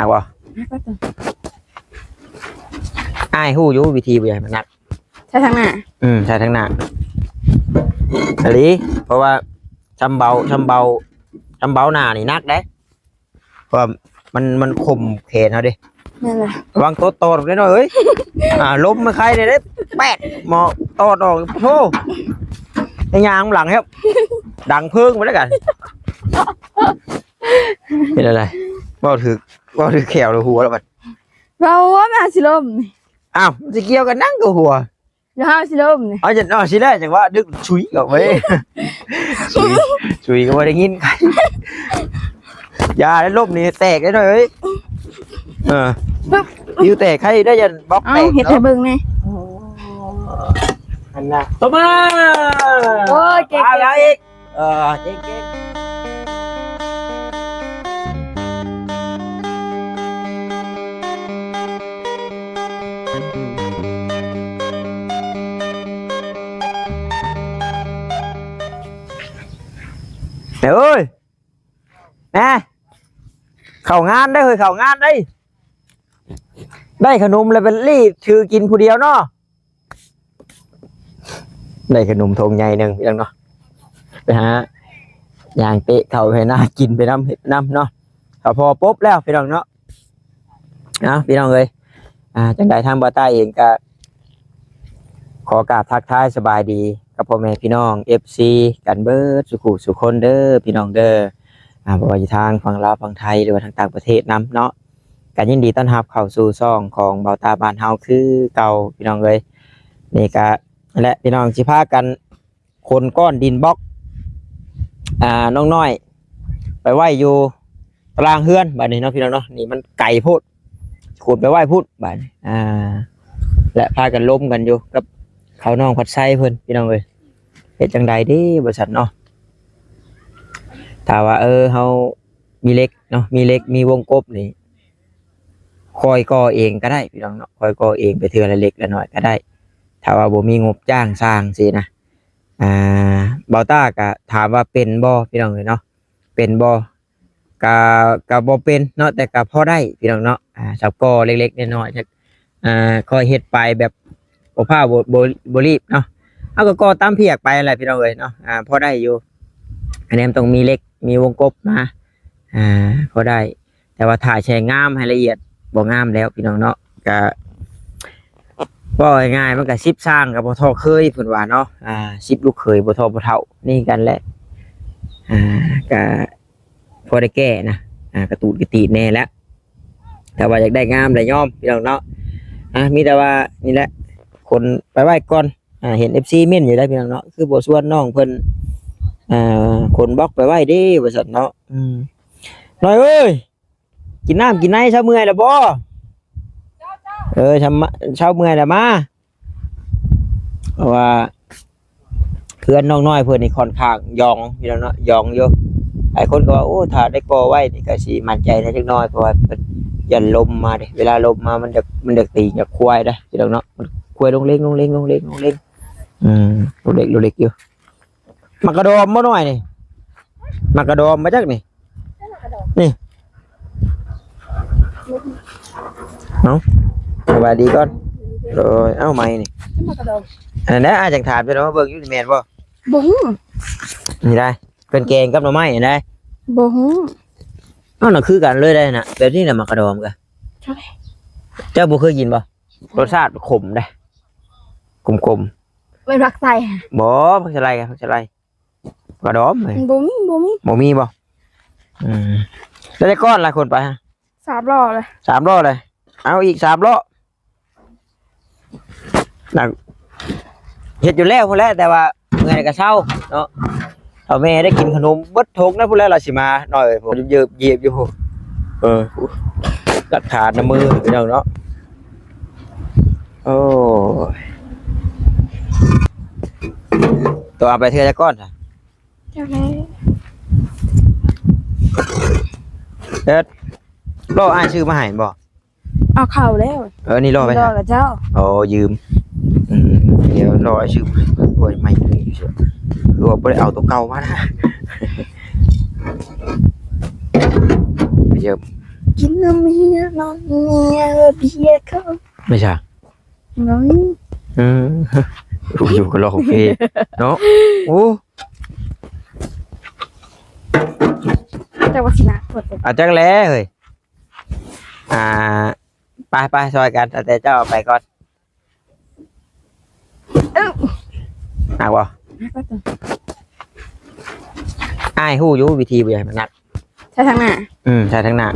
ໜັກບໍ່? ໜັກແລ້ວຕົວະ. ອ້າຍຮູ້ຢູ່ວິທີບໍ່ໃຫ້ມັນໜັກ. ໃສ່ທາງໜ້າ. ອືມ ໃສ່ທາງໜ້າອີ່ຫຼີ ເພາະວ່າຊຳເບົາ ຊຳເບົາ ຊຳເບົາໜ້ານີ້ໜັກເດ້. ເພາະວ່າມັນ ມັນຂົ່ມແຂນເຮົາເດ້. ນັ້ນແຫຼະ ລະວັງໂຕດຕອດເດ້ນ້ອຍເອີຍ. ອ່າ ລົມມັນໄຄເດ້ເດ້ ແປດ ໝໍຕອດອອກ. ໂອ້ ໄດ້ຍ່າງນຳຫຼັງແຮບ ດັງເພີງໄປແລ້ວກັນ. ເປັນອະໄລ? ເວົ້າຖືກ ເວົ້າຖືກແຂວແລ້ວຫົວແລ້ວບັດ. ເວົ້າວ່າມັນຊິລົມນີ້. ອ້າວ ມັນຊິກ່ຽວກັນຫຍັງກັບຫົວ? ແລ້ວເຮົາຊິລົມນີ້. ເອົາ ຈັ່ງ ເອົາຊິແລ້ວ ຈັ່ງວ່າດຶກຊຸຍອອກໄປ. ຊຸຍ ຊຸຍກໍບໍ່ໄດ້ຍິນ. ຢ່າໄດ້ລົມນີ້ແຕກໄດ້ເດີ. ເອີ ປິວແຕກໃຄໄດ້ ຢ້ານບລັອກແຕກ. ເອົາ ເຮັດໃຫ້ເບິ່ງແດ່. ໂອ້ ອັນນ່າ ຕົບມື. ໂອ້ຍ ເກັ່ງ ເກັ່ງ ເກັ່ງ. ເອີ ເກັ່ງໆ. ເອີຍ ແນ່ ເຂົ້າງານເດ້ເຮີ້ຍ ເຂົ້າງານເດ້. ໄດ້ຂະໜົມແລ້ວໄປລີ້ຖືກິນຜູ້ດຽວເນາະ. ໄດ້ຂະໜົມຖົງໃຫຍ່ໜຶ່ງພີ່ນ້ອງເນາະ ໄປຫາຍ່າງເຕະເຂົ້າໄປນາກິນໄປນຳ ເຮັດໄປນຳເນາະ. ກໍພໍປົບແລ້ວພີ່ນ້ອງເນາະ. ເອົາ ພີ່ນ້ອງເອີຍ ອ່າ ຈັ່ງໃດທາງບ່າວຕ້າເອງກໍຂໍກາບທັກທາຍສະບາຍດີກັບພໍ່ແມ່ພີ່ນ້ອງ ເອັຟຊີ ກັນເບິດສູ່ຜູ້ສູ່ຄົນເດີພີ່ນ້ອງເດີ. ອ່າ ບໍ່ວ່າຢູ່ທາງຝັ່ງລາວ ຝັ່ງໄທ ຫຼືວ່າທາງຕ່າງປະເທດນຳເນາະ. ກໍຍິນດີຕ້ອນຮັບເຂົ້າສູ່ຊ່ອງຂອງບ່າວຕ້າບ້ານເຮົາຄືເກົ່າພີ່ນ້ອງເອີຍ. ນີ້ກະ ແລະ ພີ່ນ້ອງຊິພາກັນຂົນກ້ອນດິນບລັອກ ອ່າ ນ້ອງນ້ອຍໄປໄວ້ຢູ່ຕາລາງເຮືອນບາດນີ້ເນາະ ພີ່ນ້ອງເນາະ. ນີ້ມັນໄກໂພດ ຂົນໄປໄວ້ພຸ້ນບາດນີ້. ອ່າ ແລະ ພາກັນລົມກັນຢູ່ກັບເຂົານ້ອງພັດໄຊເພິ່ນ ພີ່ນ້ອງເອີຍ. ເຮັດຈັ່ງໃດເດ ວ່າຊັ້ນເນາະ. ຖ້າວ່າ ເອີ ເຮົາ ມີເຫຼັກເນາະ ມີເຫຼັກ ມີວົງກົບນີ້ ຄ່ອຍກໍ່ເອງກໍໄດ້ພີ່ນ້ອງເນາະ ຄ່ອຍກໍ່ເອງໄປເທື່ອລະເລັກລະນ້ອຍກໍໄດ້ ຖ້າວ່າບໍ່ມີງົບຈ້າງຊ່າງຊີ້ນະ. ອ່າ ບ່າວຕ້າກໍຖາມວ່າເປັນບໍ່ພີ່ນ້ອງເອີຍເນາະ ເປັນບໍ່? ກະ ກະບໍ່ເປັນເນາະ ແຕ່ກະພໍໄດ້ພີ່ນ້ອງເນາະ. ອ່າ ເຈົ້າກໍ່ເລັກໆນ້ອຍໆ ອ່າ ຄ່ອຍເຮັດໄປແບບບໍ່ຟ້າວ ບໍ່ ບໍ່ ບໍ່ລີບເນາະ. ເຮົາກໍກໍ່ຕາມພຽກໄປແຫຼະພີ່ນ້ອງເອີຍເນາະ. ອ່າ ພໍໄດ້ຢູ່ ອັນນີ້ມັນຕ້ອງມີເຫຼັກ ມີວົງກົບມາ ອ່າ ພໍໄດ້ ແຕ່ວ່າຖ້າໃຊ້ງາມໃຫ້ລະອຽດບໍ່ງາມແລ້ວພີ່ນ້ອງເນາະ. ກະເວົ້າງ່າຍໆ ມັນກະສິບຊ່າງກໍບໍ່ທໍ່ເຄີຍເພິ່ນວ່າເນາະ. ອ່າ ສິບລູກເຂີຍບໍ່ທໍ່ພໍ່ເຖົ້າ ນີ້ກັນແຫຼະ. ອ່າ ກະ ພໍໄດ້ແກ້ນະ ອ່າ ກະຕູດກະຕີດແດ່ແຫຼະ ແຕ່ວ່າຢາກໄດ້ງາມແຫຼະຍອມພີ່ນ້ອງເນາະ. ອ່າ ມີແຕ່ວ່ານີ້ແຫຼະ ຂົນໄປໄວ້ກ່ອນ. ອ່າ ເຫັນເອັຟຊີເມັ້ນຢູ່ໄດ໋ພີ່ນ້ອງເນາະ ຄືບໍ່ຊວນນ້ອງເພິ່ນ ອ່າ ຂົນບລັອກໄປໄວ້ເດ້ ວ່າຊັ້ນເນາະ. ອືມ ນ້ອຍເອີຍ ກິນນ້ຳກິນໃນ ເຊົາເມື່ອຍແລ້ວບໍ່? ເອີ ເຊົາເມື່ອຍແລ້ວມາ ເພາະວ່າເຮືອນນ້ອງນ້ອຍເພິ່ນນີ້ຂ້ອນຂ້າງຢອງຢູ່ແລ້ວເນາະ ຢອງຢູ່. ຫຼາຍຄົນກໍວ່າ ໂອ້ ຖ້າໄດ້ກໍ່ໄວ້ນີ້ກໍຊິໝັ້ນໃຈແດ່ຈັກໜ້ອຍ ເພາະວ່າເພິ່ນຢ້ານລົມມາເດ້ ເວລາລົມມາມັນຢາກ ມັນຢາກຕີນຢາກຄວາຍເດ້ພີ່ນ້ອງເນາະ. ມັນຄວາຍລົງເລັງ ລົງເລັງ ລົງເລັງ ລົງເລັງ. ອືມ ລູກເລັກ ລູກເລັກຢູ່. ໝາກກະດອມບໍ່ນ້ອຍນີ້? ໝາກກະດອມມາຈັກນີ້? ນີ້ ເອົ້າ ສະບາຍດີກ່ອນ. ໂດຍ ເອົ້າ ໄມ້ນີ້ ໝາກກະດອມ ອັນນັ້ນແຫຼະ ອ້າຍຈັກຖາມເຈົ້າວ່າເບິ່ງຢູ່ນີ້ແມ່ນບໍ່? ບໍ່ຮູ້. ນີ້ໄດ໋ ເພິ່ນແກງກັບໜໍ່ໄມ້ນີ້ໄດ໋. ບໍ່ຮູ້. ເອົ້າ ນັ້ນຄືກັນເລີຍໄດ໋ນະ ແບບນີ້ນະ ໝາກກະດອມກະ ເຈົ້າບໍ່ເຄີຍກິນບໍ່? ລົດຊາດຂົມເດ້ ຂົມໆ. ແມ່ນຜັກໄຊ? ບໍ່ ຜັກສະໄລ ຜັກສະໄລ ກະດອມ. ບໍ່ມີ ບໍ່ມີ ບໍ່ມີບໍ່? ອືມ ແລ້ວແຕ່ກ່ອນຫຼາຍຄົນໄປ ສາມລໍ້ເລີຍ ສາມລໍ້ເລີຍ. ເອົາອີກສາມລໍ້ ນັກເຮັດຢູ່ແລ້ວພຸ້ນແຫຼະ ແຕ່ວ່າເມື່ອຍກະເຊົາເນາະ. ເຖົ້າແມ່ໄດ້ກິນຂະໜົມເບິດຖົງນັ້ນພຸ້ນແຫຼະ ລາວຊິມາໜ້ອຍ ເຢີບໆຢູ່. ເອີ ຫຼັກຖານນຳມືພີ່ນ້ອງເນາະ. ໂອ້ຍ ໂຕເອົາໄປເທື່ອຈັກກ້ອນຊະ? ຈັກແລ້ວ ເອີ ລໍ້ອ້າຍຊື້ມາໃຫ້ບໍ່? ເອົາເຂົ້າແລ້ວ. ເອີ ນີ້ລໍ້ໄປ ນີ້ລໍ້ລະເຈົ້າ. ໂອ້ ຢືມ ອືມ ດຽວລໍຊື້ຖ້ວຍໃໝ່ ຄືວ່າບໍ່ໄດ້ເອົາໂຕເກົ່າມານະ. ໄປເຈີ ກິນນ້ຳເຮຍ ນອນເຮຍ ເບຍເຂົາ ແມ່ນຫຍັງ? ນ້ອຍ ເອີ ຢູ່ກັບລອກເພເນາະ. ໂອ້ ຈັກວ່າຊິໜັກໂພດ ອາ ຈັກແຫຼະເຮີ້ຍ. ອ່າ ໄປໆ ຊ່ອຍກັນ ແຕ່ເຈົ້າເອົາໄປກ່ອນ. ເອີ ໜັກບໍ່? ໜັກ. ອ້າຍຮູ້ຢູ່ວິທີບໍ່ໃຫ້ມັນໜັກ ໃສ່ທາງໜ້າ. ອືມ ໃສ່ທາງໜ້າ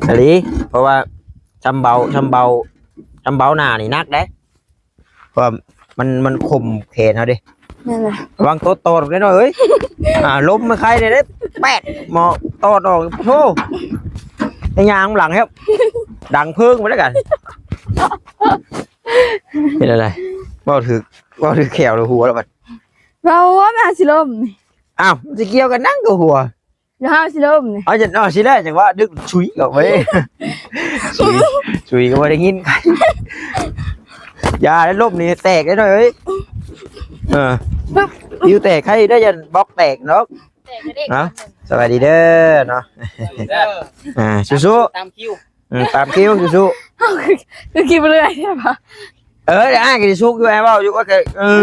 ອີ່ຫຼີ ເພາະວ່າຊຳເບົາ ຊຳເບົາ ຊຳເບົາໜ້ານີ້ໜັກເດ້ ເພາະວ່າມັນ ມັນຂົ່ມແຂນເຮົາເດ້. ແມ່ນລະ ລະວັງໂຕດຕອດເດ້ນ້ອຍເອີຍ. ອ່າ ລົມມັນໄຄເດ້ ແປດ ໝໍຕອດອອກ ໂທ້ ໄອ້ຍາງຫຼັງແຮບ ດັງເພີງໄປແລ້ວກັນ. ເປັນອະໄລ? ເວົ້າຖືກ ເວົ້າຖືກແຂວແລ້ວຫົວແລ້ວບັດ ເວົ້າວ່າມັນຊິລົ້ມນີ້. ອ້າວ ມັນຊິກ່ຽວກັນຫຍັງກັບຫົວ? ແລ້ວເຮົາຊິລົ້ມນີ້ ເອົາ ຈັ່ງ ເອົາຊິແລ້ວ ຈັ່ງວ່າດຶກຊຸຍອອກໄປ ຊຸຍ ຊຸຍກໍບໍ່ໄດ້ຍິນ. ຢ່າໄດ້ລົ້ມນີ້ແຕກໄດ້ນ້ອຍເອີຍ. ເອີ ປິວແຕກໃຄໄດ້ ຢ້ານບລັອກແຕກເນາະ. ເອົາ ສະບາຍດີເດີເນາະ. ອ່າ ສູ້ໆ ຕາມຄິວ ອືມ ຕາມຄິວ ສູ້ໆ. ຄື ຄືຄິດບໍ່ເລື່ອຍແທ້ບໍ່? ເອີ ອ້າຍກໍຊິສຸກຢູ່ ອ້າຍເວົ້າຢູ່ວ່າ ເອີ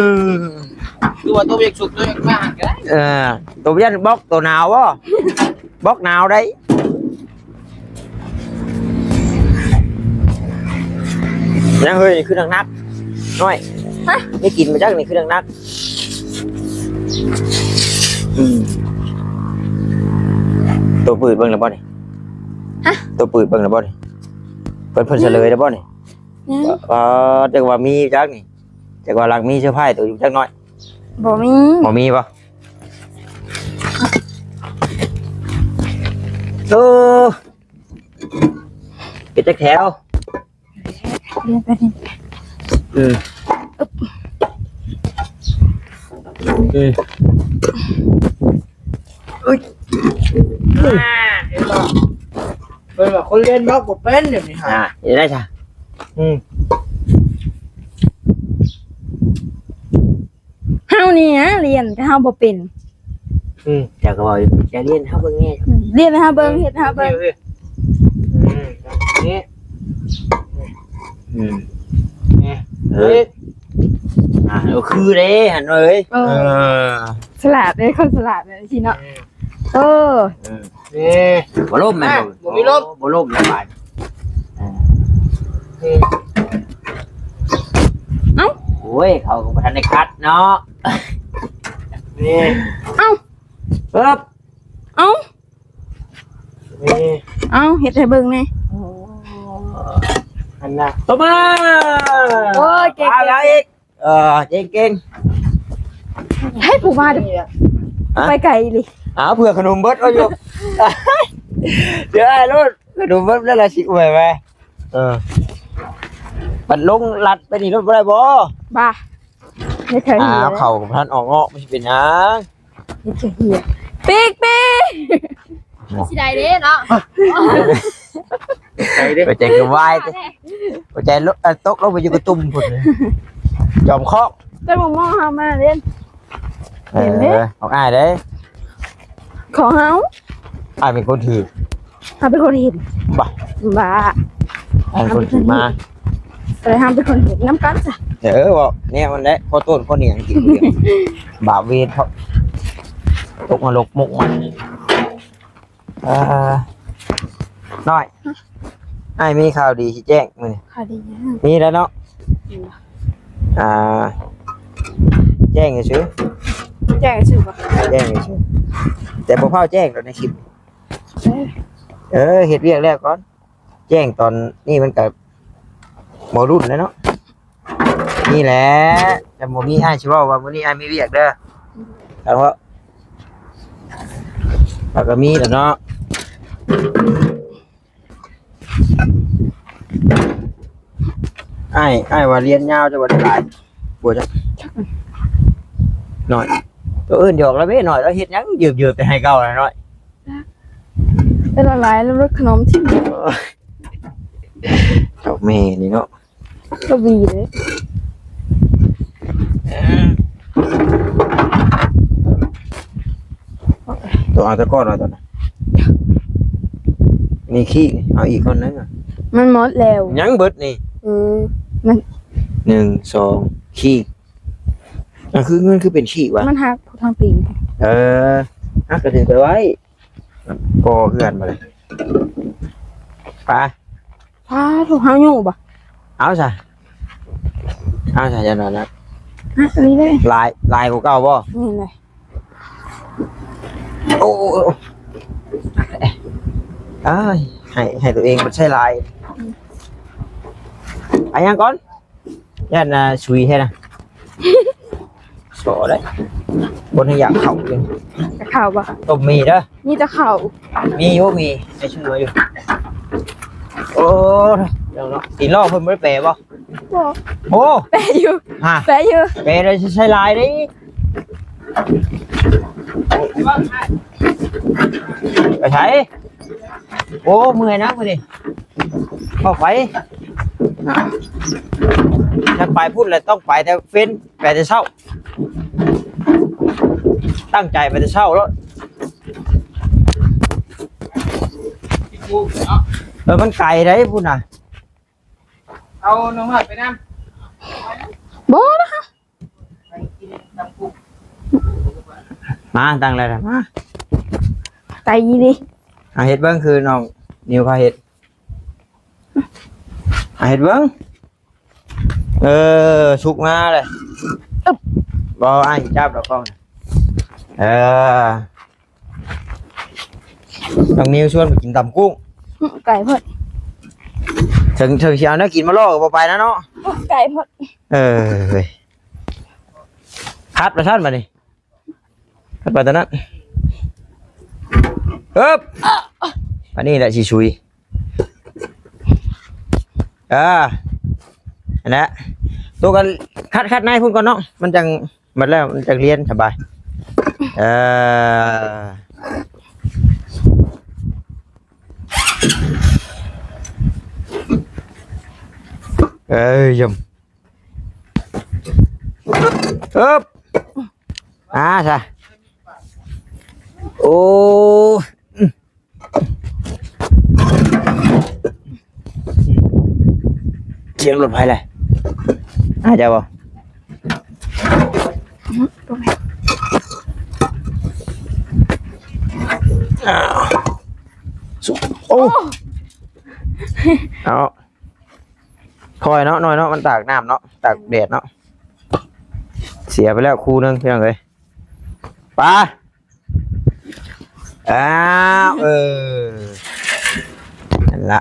ຕົວ ຕົວບໍ່ຢາກສຸກ ຕົວຢາກມາກໍໄດ້. ເອີ ຕົວຢ້ານບລັອກ ຕົວໜາວບໍ່? ບລັອກໜາວໄດ໋. ຍັງເຮີ້ຍ ນີ້ຄືໜັກໆ ນ້ອຍ. ຮະ? ໄດ້ກິນມາຈັກນີ້ຄືໜັກໆ. ອືມ ຕົວປືດເບິ່ງແລ້ວບໍ່ນີ້? ຮະ? ຕົວປືດເບິ່ງແລ້ວບໍ່ນີ້? ເພິ່ນ ເພິ່ນສະເຫຼີຍແລ້ວບໍ່ນີ້? ຍັງ. ເອີ ຈັກວ່າມີຈັກນີ້ ຈັກວ່າຫຼັງມີເຊີໄພໂຕຢູ່ຈັກໜ້ອຍ. ບໍ່ມີ ບໍ່ມີບໍ່? ໂອ້ ເປັນຈັກແຖວ? ລຽນໄປນີ້ ອືມ ອຶບ ອືມ ເອີຍ ອ່າ ເຫັນບໍ່? ເພິ່ນວ່າຄົນລຽນບລັອກບໍ່ເປັນດຽວນີ້ຫາ ອ່າ ເຮັດໄດ້ຊະ. ອືມ ເຮົານີ້ນະລຽນ ແຕ່ເຮົາບໍ່ເປັນ. ອືມ ເຈົ້າກໍເວົ້າຢູ່ ເຈົ້າລຽນໃຫ້ເຮົາເບິ່ງແດ່. ອືມ ລຽນໃຫ້ເຮົາເບິ່ງ ເຮັດໃຫ້ເຮົາເບິ່ງ. ອືມ ນີ້ ອືມ ນີ້ ເອີ ອ່າ ເອີ ຄືເດ້ຫັ້ນເອີຍ. ເອີ ເອີ ສະຫຼາດເດ້ ຄົນສະຫຼາດແບບຊີ້ເນາະ. ເອີ ເອີ ເອີ ນີ້ ບໍ່ລົ້ມແມ່ນບໍ່? ບໍ່ມີລົມ ບໍ່ລົ້ມແລ້ວບາດ. ເອີ ເອົ້າ ໂອ້ຍ ເຂົາກໍບໍ່ທັນໄດ້ຄັດເນາະ. ນີ້ ເອົ້າ ເອີບ ເອົ້າ ນີ້ ເອົ້າ ເຮັດໃຫ້ເບິ່ງແດ່. ໂອ້ ອັນນ່າ ຕົບມື. ໂອ້ຍ ເກັ່ງ ເກັ່ງ ເອີ ເກັ່ງໆ ໃຫ້ຜູ້ມາເດີ ຮະ? ໄປໄກອີ່ຫຼີ. ອ້າວ ເພື່ອຂະໜົມເບິດ ເອົາຢູ່ ດຽວອ້າຍໂລດ ຂະໜົມເບິດແລ້ວລະຊິອວຍໄວ້. ເອີ ບັດລົງລັດໄປນີ້ລົດບໍ່ໄດ້ບໍ່? ບໍ່ ເຮັດໃຫ້ເຫຍ. ອ້າວ ເຂົ້າກໍບໍ່ທັນອອກເນາະ ມັນຊິເປັນຫຍັງ? ເຮັດໃຫ້ເຫຍ ປີກ ປີກ. ຊິໄດ້ເດ້ເນາະ ໄປເດ້ ໄປແຈ້ງກັບວາຍເດ້ ໄປແຈ້ງລົດ ເອີ ຕົກລົງໄປຢູ່ກະຕຸ່ມພຸ້ນ ຈອມຄອກ. ແຕ່ໝໍເຮົາມາເດ້ ເອີ ເຫັນເດ້ ຂອງອ້າຍເດ້ ຂອງເຮົາ ອ້າຍເປັນຄົນຖືກ ເຮົາເປັນຄົນເຫັນ ບໍ່ ບໍ່ ອ້າຍເປັນຄົນຖືກມາ ແຕ່ເຮົາເປັນຄົນເຫັນນຳກັນຊະ. ເອີ ເວົ້າແນວມັນແຫຼະ ຂໍໂທດຂໍຫຍັງກິນ ບາບເວນເພາະຕົກນະລົກມຸກມັນ. ອ່າ ນ້ອຍ ອ້າຍມີຂ່າວດີຊິແຈ້ງມື້ນີ້. ຂ່າວດີຫຍັງ? ມີແລ້ວເນາະ ມີບໍ່? ອ່າ ແຈ້ງຊື່ໆ ແຈ້ງຊື່ບໍ່? ແຈ້ງຊື່ໆ ແຕ່ບໍ່ຟ້າວແຈ້ງດອກໃນຄລິບ. ເອີ ເອີ ເຮັດວຽກແລ້ວກ່ອນ ແຈ້ງຕອນນີ້ມັນກະບໍ່ລຸ້ນແລ້ວເນາະ. ນີ້ແຫຼະ ຄັນບໍ່ມີອ້າຍຊິເວົ້າວ່າມື້ນີ້ອ້າຍມີວຽກເດີ. ຄັນວ່າ ເຮົາກໍມີແຫຼະເນາະ. ອ້າຍ ອ້າຍວ່າລຽນຍາວຈະບໍ່ໄດ້ຫຼາຍ ບໍ່ຈັກ ນ້ອຍ ໂຕອື່ນຫຍອກລະເວ ນ້ອຍ ລາວເຮັດຫຍັງເຢິບໆແຕ່ໃຫ້ເກົ່າລະ ນ້ອຍ. ເວລາຫຼາຍແລ້ວລົດຂະໜົມຖິ້ມ ເຈົ້າແມ່ນີ້ເນາະ ກໍຫວີເດ້. ໂຕເອົາແຕ່ກ້ອນວ່າຕອນນັ້ນ ນີ້ຂີ້ ເອົາອີກກ່ອນເດີ. ມັນໝົດແລ້ວ. ຍັງເບິດນີ້. ເອີ ມັນ ໜຶ່ງ ສອງ ຂີ້. ອ່ະ ຄືມັນຄືເປັນຂີ້ວະ? ມັນຫັກທາງຕີນ. ເອີ ອ່ະ ກໍຖືໄປໄວ້ ກໍເຮືອນບາດນີ້. ໄປ ພາໂທຫາຢູ່ບໍ່? ເອົາຊະ ເອົາຊະ ຢ່ານອນນະ. ອ່ະ ອັນນີ້ເດ້ ຫຼາຍ ຫຼາຍກວ່າເກົ່າບໍ່? ນີ້ແຫຼະ. ໂອ້ ໂອ້ ໂອ້ ອ້າຍ ໃຫ້ ໃຫ້ຕົວເອງມັນໃຊ້ຫຼາຍ. ອາ ຫຍັງກ່ອນ? ຢ້ານ ອ່າ ຊຸຍແທ້ນະ. ສໍໄດ້ ບໍ່ທັນຢາກເຂົ້າເລີຍ. ຈະເຂົ້າບໍ່? ຕົ້ມໝີ່ເດີ. ມີແຕ່ເຂົ້າ. ມີຢູ່ ມີ ໃຫ້ຊຸຍມາຢູ່. ໂອ້ ເນາະ ຕີນລໍ້ເພິ່ນບໍ່ໄດ້ແປບໍ່? ບໍ່. ໂອ້ ແປຢູ່. ຮະ ແປຢູ່. ແປແລ້ວຊິໃຊ້ຫຼາຍເດ້. ໄປໃສ? ໂອ້ ເມື່ອຍນະມື້ນີ້. ອອກໄປ ຖ້າໄປພຸ້ນແຫຼະ ຕ້ອງໄປແຕ່ເວັນ ໄປແຕ່ເຊົ້າ. ຕັ້ງໃຈໄປແຕ່ເຊົ້າໂລດ. ເອີ ມັນໄກໃດພຸ້ນນະ. ເອົາໜໍ່ໄມ້ໄປນຳ. ບໍ່ນະ. ມາ ຕັ້ງແລ້ວນະ ມາ. ໄກອີ່ຫຼີ. ອ່າ ເຮັດເບິ່ງ ຄືນ້ອງນິວພາເຮັດ. ອ່າ ເຮັດເບິ່ງ. ເອີ ສຸກມາເລີຍ. ອຶບ ບໍ່ ອ້າຍຈັບດອກກ້ອງ. ເອີ ນ້ອງນິວຊວນໄປກິນຕຳກຸ້ງ. ອື ໄກໂພດ. ເຖິງ ເຖິງຊິເອົາແນວກິນມາລໍກໍບໍ່ໄປນະເນາະ. ອື ໄກໂພດ. ເອີ ເຮີ້ຍ ຄັດວ່າຊັ້ນບາດນີ້. ຄັດວ່າຕອນນັ້ນ. ເອີບ ອັນນີ້ແຫຼະຊິຊຸຍ. ອ່າ ອັນນັ້ນ ໂຕກໍຄັດ ຄັດໃນພຸ້ນກ່ອນເນາະ ມັນຈັ່ງໝົດແລ້ວ ມັນຈັ່ງລຽນສະບາຍ. ເອີ ເອີ ຢຳ ເອີບ ອ່າ ຊະ ໂອ້ ສຽງລົດໃຜແຫຼະ? ອາ ເຈົ້າບໍ່? ໂອ້ ເອົາ ຄ່ອຍເນາະ ນ້ອຍເນາະ ມັນຕາກນ້ຳເນາະ ຕາກແດດເນາະ. ເສຍໄປແລ້ວຄູ່ໜຶ່ງ ພີ່ນ້ອງເອີຍ. ປາ ອ້າວ ເອີ ນັ້ນລະ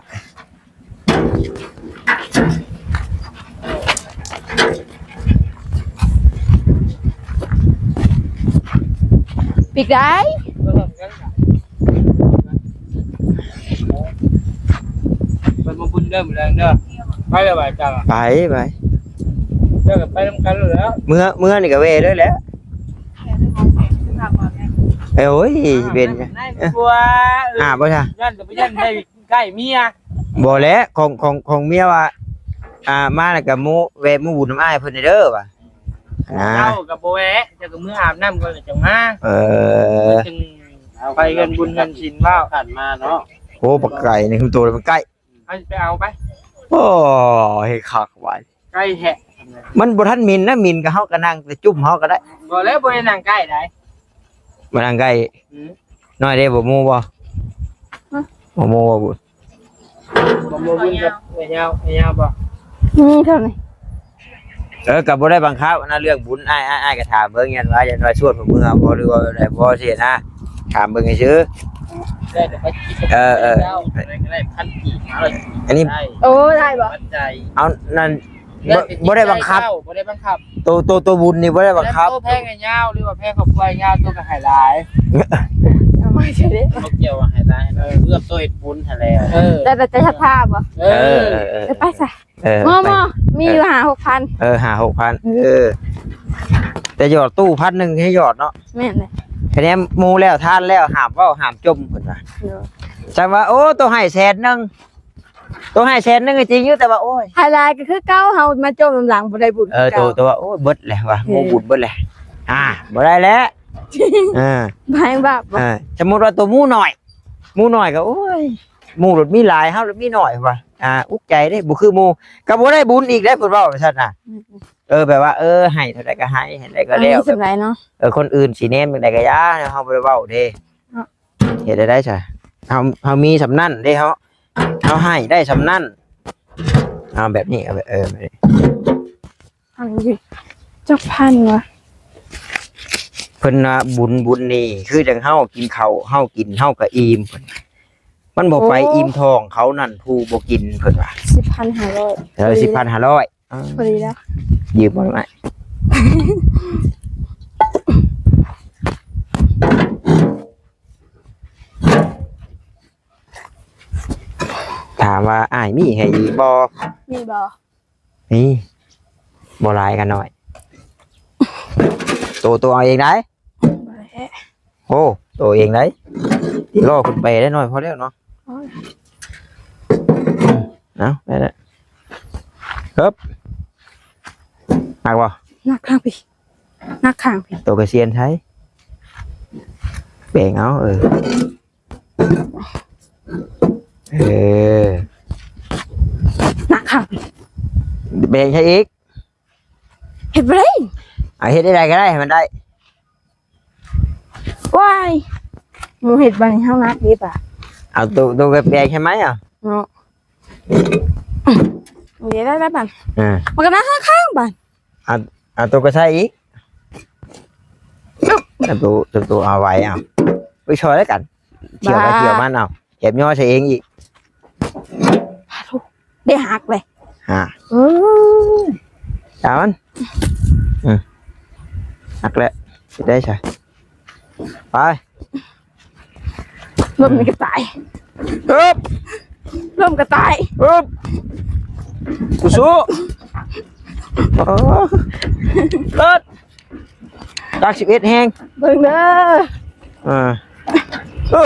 ປີກໄດ້. ເພິ່ນມາບຸນເດີມື້ແລງເດີ. ໄປແລ້ວບໍ່ເຈົ້າ? ໄປ ໄປ ເຈົ້າກໍໄປນຳກັນໂລດແລ້ວ. ເມືອ ເມືອນີ້ກໍແວ່ເລີຍແຫຼະ. ເອີຍ ເປັນ ກວ່າ ອ່າ ບໍ່ຊະ ຢ້ານກໍໄປຢ້ານໄດ້ໃກ້ເມຍ. ບໍ່ແຫຼະ ຂອງ ຂອງ ຂອງເມຍວ່າ ອ່າ ມາແລ້ວກໍໂມ ແວ່ໂມບຸນນຳອ້າຍເພິ່ນເດີວ່າ. ອ່າ ເຈົ້າກໍບໍ່ແວ່ ເຈົ້າກໍເມືອອາບນ້ຳກ່ອນແລ້ວຈັ່ງມາ. ເອີ ຈຶ່ງໄປເຮືອນບຸນເຮືອນສິນເວົ້າກັນມາເນາະ. ໂອ້ ບັກໄກ່ນີ້ຄືໂຕມັນໃກ້ ເຮົາຊິໄປເອົາໄປ. ໂອ້ ເຮັດຄັກຫວາຍ ໃກ້ແທ້. ມັນບໍ່ທັນໝິ່ນນະ ໝິ່ນກໍເຮົາກໍນັ່ງແຕ່ຈຸ້ມເຮົາກໍໄດ້. ບໍ່ແລ້ວ ບໍ່ໄດ້ນັ່ງໃກ້ໃດ. ມານັ່ງໃກ້. ອືມ ນ້ອຍເດ້ ບໍ່ໝູ່ບໍ່? ຮະ? ບໍ່ໝູ່ບໍ່ບຸນ? ບໍ່ໝູ່ບຸນກັບແມ່ຍາວ ແມ່ຍາວບໍ່? ມີເທົ່ານີ້. ເອີ ກໍບໍ່ໄດ້ບັງຄັບນະ ເລື່ອງບຸນ ອ້າຍ ອ້າຍ ອ້າຍກໍຖາມເບິ່ງ ຢ້ານວ່າ ຢ້ານວ່າຊວນເມືອບໍ່ ຫຼືວ່າແບບໃດບໍ່ຊີ້ນະ ຖາມເບິ່ງຊື່ໆ. ເອີ ເອີ ເອີ ໄດ້ພັນກີບ ຫ້າຮ້ອຍກີບ ອັນນີ້ ໄດ້ ໂອ້ ໄດ້ບໍ່? ເອົານັ້ນ ບໍ່ ບໍ່ໄດ້ບັງຄັບ ບໍ່ໄດ້ບັງຄັບ. ໂຕ ໂຕ ໂຕບຸນນີ້ບໍ່ໄດ້ບັງຄັບ. ໂຕແພງໃຫ້ຍາວ ຫຼືວ່າແພງຄອບຄົວໃຫ້ຍາວ ໂຕກໍໃຫ້ຫຼາຍ. ເອົາມາຊິເດ້ ບໍ່ກ່ຽວວ່າໃຫ້ຫຼາຍ ເອີ ເລືອກໂຕເຮັດບຸນຫັ້ນແຫຼະ. ເອີ ແຕ່ ແຕ່ຈະສັດທາບໍ່? ເອີ ເອີ ເອີ ເອີ ໄປຊະ. ເອີ ໝໍ ໝໍ ມີຢູ່ຫ້າຫົກພັນ. ເອີ ຫ້າຫົກພັນ. ເອີ ແຕ່ຢອດຕູ້ພັນໜຶ່ງໃຫ້ຢອດເນາະ. ແມ່ນແຫຼະ ຄະແນນໝູ່ແລ້ວທານແລ້ວ ຫ້າມເວົ້າຫ້າມຈົ່ມເພິ່ນວ່າ. ໂດຍ ຈຳວ່າ ໂອ້ ໂຕໃຫ້ແສນໜຶ່ງ ໂຕໃຫ້ແສນໜຶ່ງກໍຈິງຢູ່ ແຕ່ວ່າ ໂອ້ຍ ໃຫ້ຫຼາຍກໍຄືເກົ່າ ເຮົາມາຈົ່ມນຳຫຼັງບໍ່ໄດ້ບຸນ. ເອີ ໂຕ ໂຕວ່າ ໂອ້ຍ ເບິດແລ້ວວ່າ ເອີ ໝູ່ບຸນເບິດແລ້ວ ອ່າ ບໍ່ໄດ້ແລ້ວ. ເອີ ແພງບາບບໍ່? ເອີ ສົມມຸດວ່າໂຕໝູນ້ອຍ ໝູນ້ອຍກໍ ໂອ້ຍ ໝູ່ລົດມີຫຼາຍ ເຮົາລົດມີໜ້ອຍ ວ່າ ອ່າ ອຸກໃຈເດ້ ບໍ່ຄືໝູ່ ກໍບໍ່ໄດ້ບຸນອີກເດ້ ເພິ່ນເວົ້າວ່າຊັ້ນນະ. ອືມ ເອີ ແບບວ່າ ເອີ ໃຫ້ເທົ່າໃດກໍໃຫ້ ໃຫ້ເທົ່າໃດກໍແລ້ວ ມີສ່ຳໃດເນາະ. ເອີ ຄົນອື່ນຊິແນມຈັ່ງໃດກໍຢ່າ ເຮົາບໍ່ໄດ້ເວົ້າເດ້. ເນາະ ເຮັດໄດ້ໃດຊະ ເຮົາ ເຮົາມີສ່ຳນັ້ນເດ້ ເຮົາ ເຮົາໃຫ້ໄດ້ສ່ຳນັ້ນ. ເອົາແບບນີ້ ເອົາແບບ ເອີ ແບບນີ້ ອັນນີ້ຈັກພັນວະ? ເພິ່ນວ່າບຸນ ບຸນນີ້ຄືຈັ່ງເຮົາກິນເຂົ້າ ເຮົາກິນເຮົາກໍອີ່ມ ມັນບໍ່ໄປອີ່ມທ້ອງເຂົານັ້ນ ຜູ້ບໍ່ກິນ ເພິ່ນວ່າ. ສິບພັນຫ້າຮ້ອຍ ເອີ ສິບພັນຫ້າຮ້ອຍ ພໍດີແລ້ວ ຢືມເອົາໜ້ອຍ. ຖາມວ່າອ້າຍມີໃຫ້ອີກບໍ່? ມີບໍ່? ມີ ບໍ່ຫຼາຍກໍໜ້ອຍ. ໂຕ ໂຕເອົາເອງໄດ໋. ບໍ່ແຫຼະ ໂອ້ ໂຕເອງໄດ໋. ລໍຂຶ້ນໄປໄດ້ໜ້ອຍພໍແລ້ວເນາະ. ໂອ້ຍ ເອົາ ໄດ້ແລ້ວ. ເອີບ ໜັກບໍ່? ໜັກຂ້າງພີ້ ໜັກຂ້າງພີ້. ໂຕກະຊຽນໃສ? ແບງເອົາ ເອີ. ເອີ ໜັກຄັກ ແບງໃສ່ອີກ. ເຮັດບໍ່ໄດ້ ເອົາ ເຮັດໄດ້ກໍໄດ້ ໃຫ້ມັນໄດ້. ວ້າຍ ໝູ່ເຮັດບັດນີ້ເຮົາໜັກເດ້ປະ. ເອົາ ໂຕ ໂຕກໍແບງໃຫ້ໄມ້ເອົາເນາະ. ນີ້ໄດ້ແລ້ວບັດ ເອີ ມັນກໍໜັກຂ້າງບັດ. ເອົາ ເອົາໂຕກໍໃສ່ອີກ. ເອົາໂຕ ເອົາໂຕ ເອົາໄວ້ ເອົາ ໄປຊ່ອຍແລ້ວກັນ. ຖ້ຽວໄປ ບ້າ ຖ້ຽວມັນ ເອົາ ແຖມຍໍໃສ່ເອງອີກ. ໄດ້ຫັກເລີຍ ຫາ ເອີ ຕາມັນ ອື ຫັກແລ້ວ ຊິໄດ້ໃສ ໄປ. ລົມນີ້ກໍຕາຍ ເອີບ ລົມກໍຕາຍ ເອີບ ສູ້ໆ ເອີ ເລີດ ຫຼັກສິບເອັດແຮງ ເບິ່ງເດີ ອ່າ ເອີ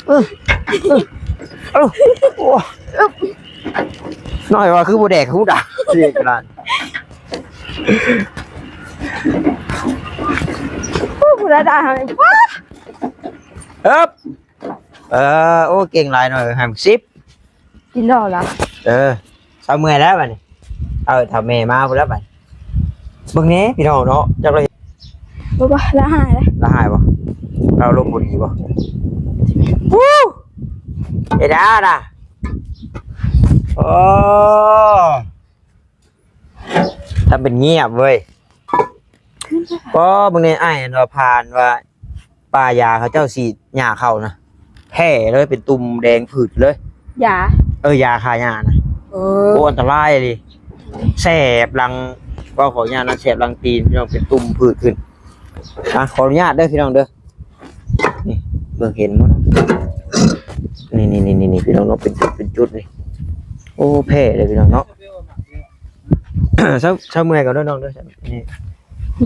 ເອີ ເອີ ໂອ້ ນ້ອຍວ່າຄືບໍ່ແດກຫູດາ ເສຍກະດານ ໂອ້ ຜູ້ໃດດ່າເຮົານີ້ ເອີບ ເອີ ໂອ້ ເກັ່ງຫຼາຍໜ້ອຍ ໃຫ້ມັນສິບ ກິນແລ້ວລະ ເອີ ເຊົາເມື່ອຍແລ້ວບັດນີ້ ເອົາ ຖ້າແມ່ມາພຸ້ນແລ້ວບັດ ເບິ່ງແດ່ພີ່ນ້ອງເນາະ ຈັກລະ ບໍ່ ບໍ່ ລະຫາຍເດ້ ລະຫາຍບໍ່ ລາວລົມບໍ່ດີບໍ່ ເອດານະ ໂອ້ ທຳເປັນງຽບເວີຍ ບໍ່ ເບິ່ງໃນອ້າຍອັນວ່າຜ່ານວ່າ ປາຢາເຂົາເຈົ້າສີດຫຍ້າເຂົ້ານະ ແພ້ເລີຍ ເປັນຕຸ່ມແດງຜືດເລີຍ ຢາ ເອີ ຢາຂ້າຫຍ້ານະ ເອີ ໂອ້ ອັນຕະລາຍອີ່ຫຼີ ແສບຫຼັງ ເວົ້າຂໍອະນຸຍາດນະ ແສບຫຼັງຕີນ ພີ່ນ້ອງ ເປັນຕຸ່ມຜືດຂຶ້ນ ອ່ະ ຂໍອະນຸຍາດເດີພີ່ນ້ອງເດີ ນີ້ ເບິ່ງເຫັນບໍ່ເນາະ ນີ້ໆໆໆ ພີ່ນ້ອງເນາະ ເປັນຈຸດ ເປັນຈຸດນີ້ ໂອ້ ແພ້ເລີຍພີ່ນ້ອງເນາະ ເຊົາ ເຊົາເມື່ອຍກ່ອນເດີນ້ອງເດີ ນີ້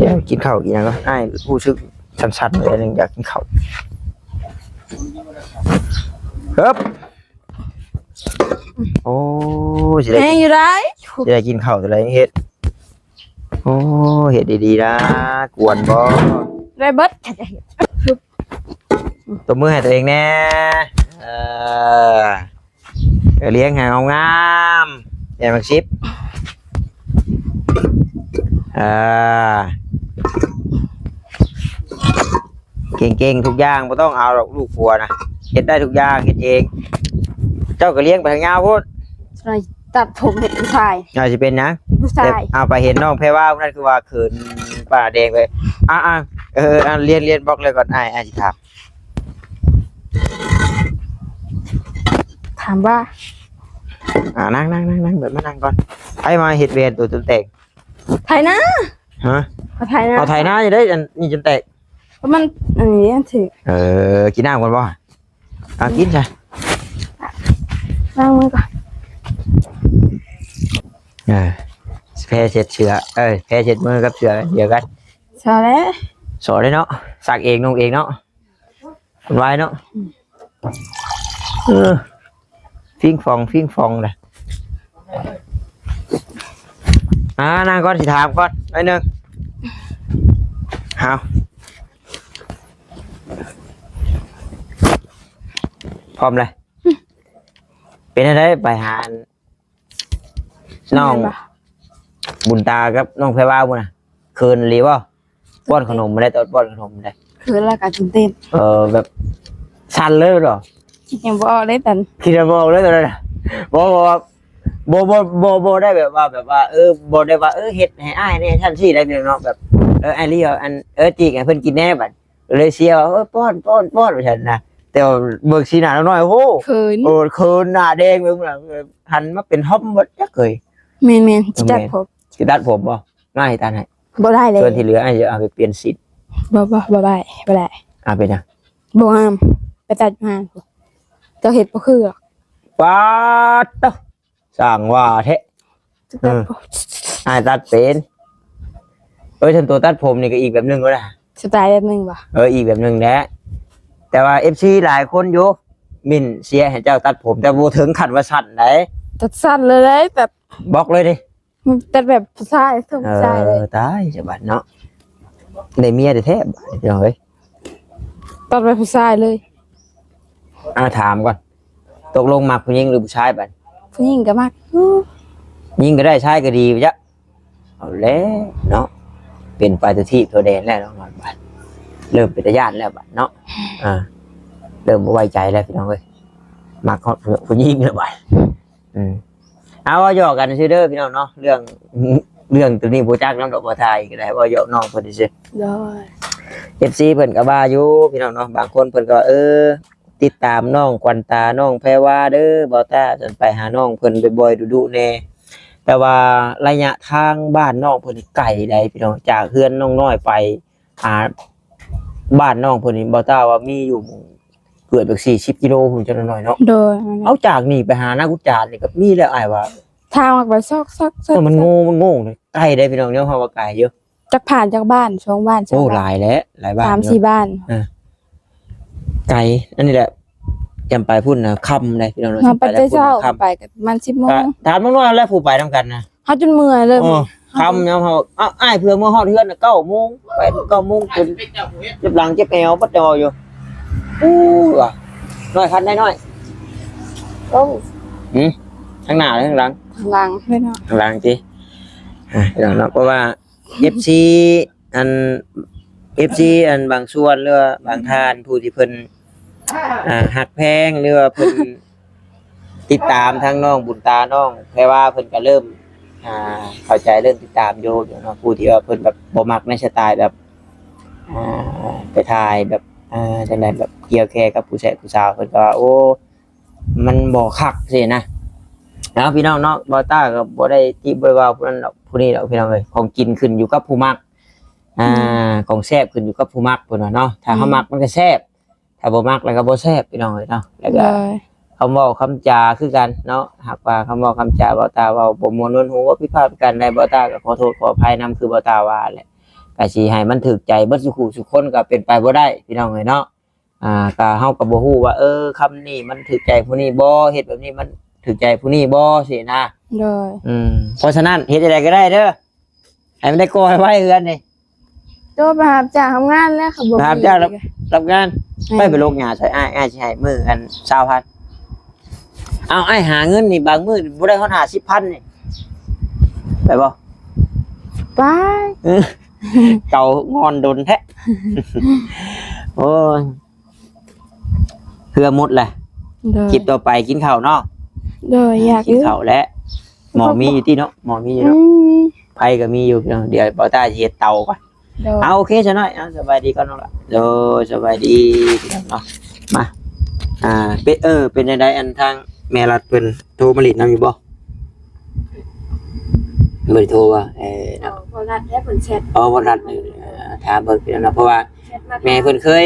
ດຽວກິນເຂົ້າກິນຫຍັງກ່ອນ ອ້າຍຮູ້ສຶກສັ່ນໆ ໜ້ອຍໜຶ່ງ ຢາກກິນເຂົ້າ ເອີບ ໂອ້ ຊິໄດ້ ແຮງຢູ່ໄດ໋ ຊິໄດ້ກິນເຂົ້າ ຊິໄດ້ເຮັດ ໂອ້ ເຮັດດີໆ ນະ ກວນບໍ່ ໄດ້ເບິດ ຖ້າຈະເຮັດ ຕົບມືໃຫ້ຕົວເອງແດ່ ເອີ ເອີ ລ້ຽງໃຫ້ງາມໆ ແມ່ບັກສິບ ເອີ ເກັ່ງໆ ທຸກຢ່າງ ບໍ່ຕ້ອງເອົາດອກ ລູກຜົວນະ ເຮັດໄດ້ທຸກຢ່າງ ເຮັດເອງ ເຈົ້າກໍລ້ຽງໄປທາງຍາວພຸ້ນ ຕັດຜົມເຮັດຜູ້ຊາຍ ອາ ຊິເປັນຫຍັງ ເປັນຜູ້ຊາຍ ເອົາ ໄປເຫັນນ້ອງແພວາຜູ້ນັ້ນ ຄືວ່າເຂີນ ປາກແດງເລີຍ ອ່າໆ ເອີ ອ່າ ລຽນ ລຽນບລັອກເລີຍກ່ອນ ອ້າຍ ອ້າຍຊິຖາມ ຖາມວ່າ ອ່າ ນັ່ງໆໆໆ ເບິ່ງມານັ່ງກ່ອນ ໃຜມາເຮັດແວ່ນໂຕຈົນແຕກ ໄຖນາ ຮະ ເອົາໄຖນາ ເອົາໄຖນາຢູ່ເດ້ ອັນນີ້ຈົນແຕກ ມັນອັນນີ້ຖືກ ເອີ ກິນນ້ຳກ່ອນບໍ່ ອ່າ ກິນຊະ ລ້າງມືກ່ອນ ເອີ ແພ້ເຊັດເສື້ອ ເອີ ແພ້ເຊັດມືກັບເສື້ອດຽວກັນ ຊໍແລ້ວ ຊໍເດ້ເນາະ ຊັກເອງນຸ່ງເອງເນາະ ມັນໄວເນາະ ອືມ ເອີ ຟິງຟອງ ຟິງຟອງລະ ອ່າ ນັ່ງກ່ອນ ຊິຖາມກ່ອນໜ້ອຍໜຶ່ງ ເອົາ ພ້ອມແລ້ວ ອືມ ປັນຈັ່ງໃດໄປຫານ້ອງ ແມ່ນບໍ່? ບຸນຕາກັບນ້ອງແພວາພຸ້ນນະ ເຂີນອີ່ຫຼີບໍ່? ປ້ອນຂະໜົມບໍ່ໄດ້ ຕອນປ້ອນຂະໜົມບໍ່ໄດ້ ເຂີນແລ້ວກໍຕື່ນເຕັ້ນ. ເອີ ແບບສັ່ນເລີຍເນາະ ຄິດຫຍັງບໍ່ອອກເລີຍຕອນ ຄິດຫຍັງບໍ່ອອກເລີຍຕອນນັ້ນນະ. ບໍ່ ບໍ່ ບໍ່ ບໍ່ ບໍ່ ບໍ່ໄດ້ແບບວ່າ ແບບວ່າ ເອີ ບໍ່ໄດ້ວ່າ ເອີ ເຮັດໃຫ້ອ້າຍແດ່ຊັ້ນຊີ້ໄດ້ພີ່ນ້ອງເນາະ ແບບ ເອີ ອ້າຍລີເອົາອັນ ເອີ ຈີກໃຫ້ເພິ່ນກິນແດ່ບັດ ເລີຍເຊຍວ່າ ເອີ ປ້ອນ ປ້ອນ ປ້ອນ ວ່າຊັ້ນນະ. ແຕ່ວ່າເບິ່ງສີໜ້ານ້ອງນ້ອຍ ໂອ້ ເຂີນ ໂອ້ ເຂີນໜ້າແດງເລີຍ ຫັ້ນມາເປັນທອມເບິດຈັກເອີຍ. ແມ່ນໆ ຊິຕັດ ແມ່ນ ຜົມ ຊິຕັດຜົມບໍ່? ມາໃຫ້ຕັດໃຫ້ ບໍ່ໄດ້ເລີຍ ສ່ວນທີ່ເຫຼືອອ້າຍຈະເອົາໄປປ່ຽນສີ. ບໍ່ ບໍ່ ບໍ່ໄດ້ ບໍ່ໄດ້ ອາ ເປັນຫຍັງ? ບໍ່ງາມ ໄປຕັດຢູ່ຮ້ານພຸ້ນ ເຈົ້າເຮັດບໍ່ຄືດອກ. ປາດໂທ້ ຊ່າງວ່າແທ້ ເອີ ອ້າຍຕັດເປັນ. ເອີຍ ສ່ວນຕົວຕັດຜົມນີ້ກໍອີກແບບໜຶ່ງເລີຍນະ ສະໄຕແບບໜຶ່ງບໍ່? ເອີ ອີກແບບໜຶ່ງແຫຼະ ແຕ່ວ່າເອັຟຊີຫຼາຍຄົນຢູ່ ມິ້ນເຊຍໃຫ້ເຈົ້າຕັດຜົມ ແຕ່ບໍ່ເຖິງຂັ້ນວ່າສັ້ນໃດ ຕັດສັ້ນເລີຍ ຕັດບລັອກເລີຍເດ້. ມັນຕັດແບບຜູ້ຊາຍ ເຖິງຜູ້ຊາຍເລີຍ. ເອີ ຕາຍ ສະບັດເນາະ ໄດ້ເມຍແທ້ໆ ບາດນີ້ເອີຍ ຕັດແບບຜູ້ຊາຍເລີຍ. ອາ ຖາມກ່ອນ ຕົກລົງມັກຜູ້ຍິງຫຼືຜູ້ຊາຍບາດນີ້? ຜູ້ຍິງກໍມັກຢູ່ ຍິງກໍໄດ້ ຊາຍກໍດີ ບໍ່ຈັກ. ເອົາແລ້ວເນາະ ເປັນໄປຕົວທີບຕົວແດນແລ້ວເນາະ ບາດ ເລີ່ມເປັນຕາຢ້ານແລ້ວບາດເນາະ. ອາ ເລີ່ມບໍ່ໄວ້ໃຈແລ້ວພີ່ນ້ອງເອີຍ ມັກຮອດຜູ້ຍິງແລ້ວບາດ. ອືມ ເອົາ ເວົ້າຫຍອກກັນຊື່ເດີພີ່ນ້ອງເນາະ ເລື່ອງ ເລື່ອງຕົວນີ້ບໍ່ຈັກນຳດອກ ບໍ່ຖ່າຍກໍໄດ້ ເວົ້າຫຍອກນ້ອງເພິ່ນຊື່. ໂດຍ ເອັຟຊີເພິ່ນກໍວ່າຢູ່ພີ່ນ້ອງເນາະ ບາງຄົນເພິ່ນກໍວ່າ ເອີ ຕິດຕາມນ້ອງຂວັນຕາ ນ້ອງແພວາເດີ ບໍ່ຕ້າ ຈັ່ງໄປຫານ້ອງເພິ່ນບ່ອຍໆ ດຸໆ ແດ່. ແຕ່ວ່າໄລຍະທາງບ້ານນ້ອງເພິ່ນນີ້ໄກໃດ໋ພີ່ນ້ອງ ຈາກເຮືອນນ້ອງນ້ອຍໄປ ອ່າ ບ້ານນ້ອງເພິ່ນນີ້ ບໍ່ຕ້າວ່າມີຢູ່ເກືອບຈັກສີ່ສິບກິໂລພຸ້ນ ຈັກໜ້ອຍເນາະ. ໂດຍ ເອົາ ຈາກນີ້ໄປຫານາກຸດຈານນີ້ກໍມີແລ້ວ ອ້າຍວ່າ ທາງມັນໄປຊອກໆໆ ເອີ ມັນໂງ ມັນໂງ ໄກເດ້ພີ່ນ້ອງ ແນວເຮົາວ່າໄກຢູ່ ຈັກຜ່ານຈັກບ້ານ ສອງບ້ານ ໂອ້ ສາມບ້ານ ຫຼາຍແຫຼະ ຫຼາຍບ້ານ ສາມສີ່ບ້ານ. ເອີ ໄກ ອັນນີ້ແຫຼະ ຈຳໄປພຸ້ນນະ ຄ່ຳເດ້ພີ່ນ້ອງເນາະ ເຮົາໄປແຕ່ເຊົ້າ ໄປກໍປະມານສິບໂມງ. ຖາມນ້ອງນ້ອຍແລ້ວ ຜູ້ໄປນຳກັນນະ ເຮົາຈົນເມື່ອຍເລີຍ. ໂອ້ ຄ່ຳຍາມເຮົາ ອ້າຍເພື່ອເມືອຮອດເຮືອນນະ ເກົ້າໂມງ ໄປເກົ້າໂມງ ຈົນເຈັບຫຼັງເຈັບແອວ ບັດເຈົ້າຢູ່. ໂອ້ ນ້ອຍຄັນໄດ້ນ້ອຍ. ໂອ້ ຫື ທາງໜ້າ ທາງຫຼັງ? ທາງຫຼັງເລີຍເນາະ ທາງຫຼັງຕິ. ອ່າ ເນາະ ເພາະວ່າ ເອັຟຊີ ອັນ ເອັຟຊີ ອັນ ບາງສ່ວນ ຫຼືວ່າບາງທ່ານ ຜູ້ທີ່ເພິ່ນ ອ່າ ຮັກແພງ ຫຼືວ່າເພິ່ນຕິດຕາມທາງນ້ອງບຸນຕາ ນ້ອງແພວາ ເພິ່ນກໍເລີ່ມ ອ່າ ເຂົ້າໃຈ ເລີ່ມຕິດຕາມຢູ່ເນາະ. ຜູ້ທີ່ວ່າເພິ່ນແບບບໍ່ມັກໃນສະໄຕແບບ ອ່າ ໄປຖ່າຍແບບ ອ່າ ຈັ່ງໃດ ແບບກ່ຽວແກ່ກັບຜູ້ແຊະຜູ້ສາວ ເພິ່ນກໍວ່າ ໂອ້ ມັນບໍ່ຄັກຊີ້ນະ. ເອົາ ພີ່ນ້ອງເນາະ ບໍ່ຕ້າກໍບໍ່ໄດ້ຕິບໍ່ໄດ້ວ່າຜູ້ນັ້ນດອກຜູ້ນີ້ດອກ ພີ່ນ້ອງເອີຍ ຂອງກິນຂຶ້ນຢູ່ກັບຜູ້ມັກ ອ່າ ອືມ ຂອງແຊບຂຶ້ນຢູ່ກັບຜູ້ມັກ ເພິ່ນວ່າເນາະ. ຖ້າເຮົາ ອືມ ມັກມັນກໍແຊບ ຖ້າບໍ່ມັກແລ້ວກໍບໍ່ແຊບ ພີ່ນ້ອງເອີຍເນາະ. ແລ້ວກໍ ໂດຍ ຄຳເວົ້າຄຳຈາຄືກັນເນາະ ຫາກວ່າຄຳເວົ້າຄຳຈາ ບໍ່ຕ້າເວົ້າບໍ່ມ່ວນນວນຫູ ຜິດພາດປະການໃດ ບໍ່ຕ້າກໍຂໍໂທດຂໍອະໄພນຳ ຄືບໍ່ຕ້າວ່າແຫຼະ. ກໍຊິໃຫ້ມັນຖືກໃຈເບິດສູ່ຄູ່ສູ່ຄົນກໍເປັນໄປບໍ່ໄດ້ ພີ່ນ້ອງເອີຍເນາະ. ອ່າ ກະເຮົາກໍບໍ່ຮູ້ວ່າ ເອີ ຄຳນີ້ມັນຖືກໃຈຜູ້ນີ້ບໍ່ ເຮັດແບບນີ້ມັນຖືກໃຈຜູ້ນີ້ບໍ່ ຊີ້ນະ. ໂດຍ ອືມ ເພາະສະນັ້ນເຮັດຈັ່ງໃດກໍໄດ້ເດີ ໃຫ້ມັນໄດ້ກໍ່ໄວໆ ເຮືອນນີ້. ໂຕໄປຮັບຈ້າງທຳງານແລ້ວ ຄັນບໍ່ໄປຮັບຈ້າງ ມີ ຮັບ ຮັບງານ. ແມ່ນ ໄປ ໄປລົກຫຍ້າຊ່ອຍອ້າຍ ອ້າຍຊິໃຫ້ມື້ອັນຊາວພັນ. ເອົາ ອ້າຍຫາເງິນນີ້ ບາງມື້ບໍ່ໄດ້ຮອດຫ້າສິບພັນນີ້ ໄປບໍ່? ໄປ ເອີ ເກົາງອນດົນແທ້. ໂອ້ຍ ເພື່ອໝົດແຫຼະ. ໂດຍ ຄລິບຕໍ່ໄປກິນເຂົ້າເນາະ. ໂດຍ ຢາກກິນເຂົ້າແຫຼະ. ໝໍ້ມີຢູ່ຕິເນາະ ໝໍ້ມີຢູ່ເນາະ. ອືມ ໄຟກໍມີຢູ່ພີ່ນ້ອງ ດຽວບ່າວຕ້າຊິເຮັດເຕົາກ່ອນ. ໂດຍ ເອົາ ໂອເຄຊະນ້ອຍ ເອົາ ສະບາຍດີກ່ອນນ້ອງລະ. ໂດຍ ສະບາຍດີພີ່ນ້ອງເນາະ. ມາ ອ່າ ເປັນ ເອີ ເປັນຈັ່ງໃດ ອັນທາງແມ່ລັດເພິ່ນໂທມາຫຼິ້ນນຳຢູ່ບໍ່? ບໍ່ໄດ້ໂທວ່າ ເອີ ເນາະ ບໍ່ນັດແລ້ວເພິ່ນແຊັດ. ອໍ ບໍ່ນັດ ເອີ ຖາມເບິ່ງພີ່ນ້ອງເນາະ ເພາະວ່າ ແມ່ເພິ່ນເຄີຍ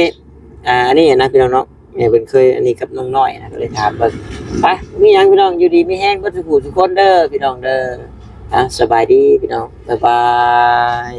ອ່າ ອັນນີ້ນະພີ່ນ້ອງເນາະ ແມ່ເພິ່ນເຄີຍອັນນີ້ກັບນ້ອງນ້ອຍນະ ກໍເລີຍຖາມເບິ່ງ. ໄປ ມີຫຍັງພີ່ນ້ອງ ຢູ່ດີມີແຮງເບິດສູ່ຜູ້ສູ່ຄົນເດີພີ່ນ້ອງເດີ. ອ່າ ສະບາຍດີພີ່ນ້ອງ ບາຍບາຍ.